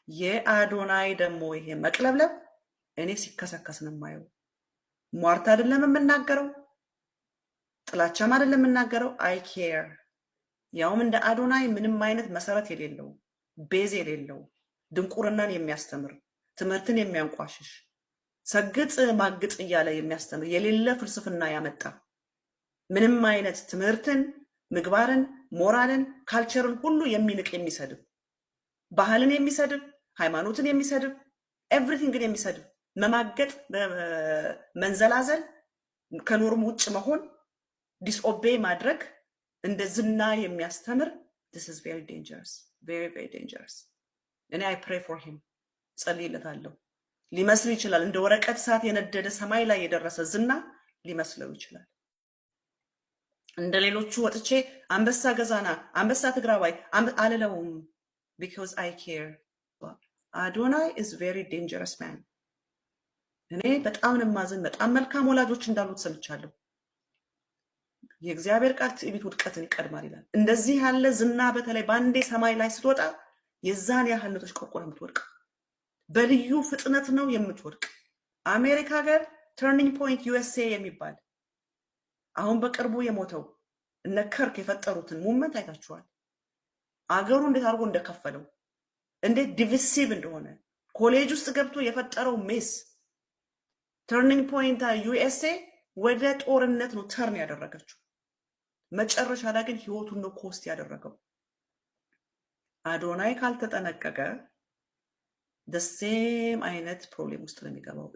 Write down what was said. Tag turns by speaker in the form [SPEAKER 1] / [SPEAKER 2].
[SPEAKER 1] የአዶናይ ደግሞ ይሄ መቅለብለብ እኔ ሲከሰከስ ነው የማየው። ሟርት አይደለም የምናገረው፣ ጥላቻም አይደለም የምናገረው። I care። ያውም እንደ አዶናይ ምንም አይነት መሰረት የሌለው፣ base የሌለው፣ ድንቁርናን የሚያስተምር፣ ትምህርትን የሚያንቋሽሽ፣ ሰግጥ ማግጥ እያለ የሚያስተምር፣ የሌለ ፍልስፍና ያመጣ፣ ምንም አይነት ትምህርትን፣ ምግባርን፣ ሞራልን፣ culture ን ሁሉ የሚንቅ፣ የሚሰድብ፣ ባህልን የሚሰድብ፣ ሃይማኖትን የሚሰድብ፣ everything ን የሚሰድብ፣ መማገጥ፣ መንዘላዘል፣ ከ norm ውጭ መሆን፣ disobey ማድረግ እንደ ዝና የሚያስተምር፣ this is very dangerous, very, very dangerous። እኔ I pray for him፣ ጸልይለታለሁ። ሊመስል ይችላል እንደ ወረቀት እሳት የነደደ ሰማይ ላይ የደረሰ ዝና ሊመስለው ይችላል። እንደ ሌሎቹ ወጥቼ አንበሳ ገዛና አንበሳ ትግራዋይ አልለውም፣ because I care። አዶናይ is very dangerous man። እኔ በጣም ነው የማዝን። በጣም መልካም ወላጆች እንዳሉት ሰምቻለሁ። የእግዚአብሔር ቃል ትዕቢት ውድቀትን ይቀድማል ይላል። እንደዚህ ያለ ዝና በተለይ በአንዴ ሰማይ ላይ ስትወጣ የዛን ያህል ነው ተሽቆርቆረ የምትወድቅ። በልዩ ፍጥነት ነው የምትወድቅ። አሜሪካ ሀገር Turning Point USA የሚባል አሁን በቅርቡ የሞተው እነ ከርክ የፈጠሩትን movement አይታችኋል። አገሩ እንዴት አድርጎ እንደከፈለው፣ እንዴት divisive እንደሆነ፣ ኮሌጅ ውስጥ ገብቶ የፈጠረው mess፣ Turning Point USA ወደ ጦርነት ነው turn ያደረገችው። መጨረሻ ላይ ግን ህይወቱን ነው cost ያደረገው። አዶናይ ካልተጠነቀቀ same አይነት problem ውስጥ ነው የሚገባው።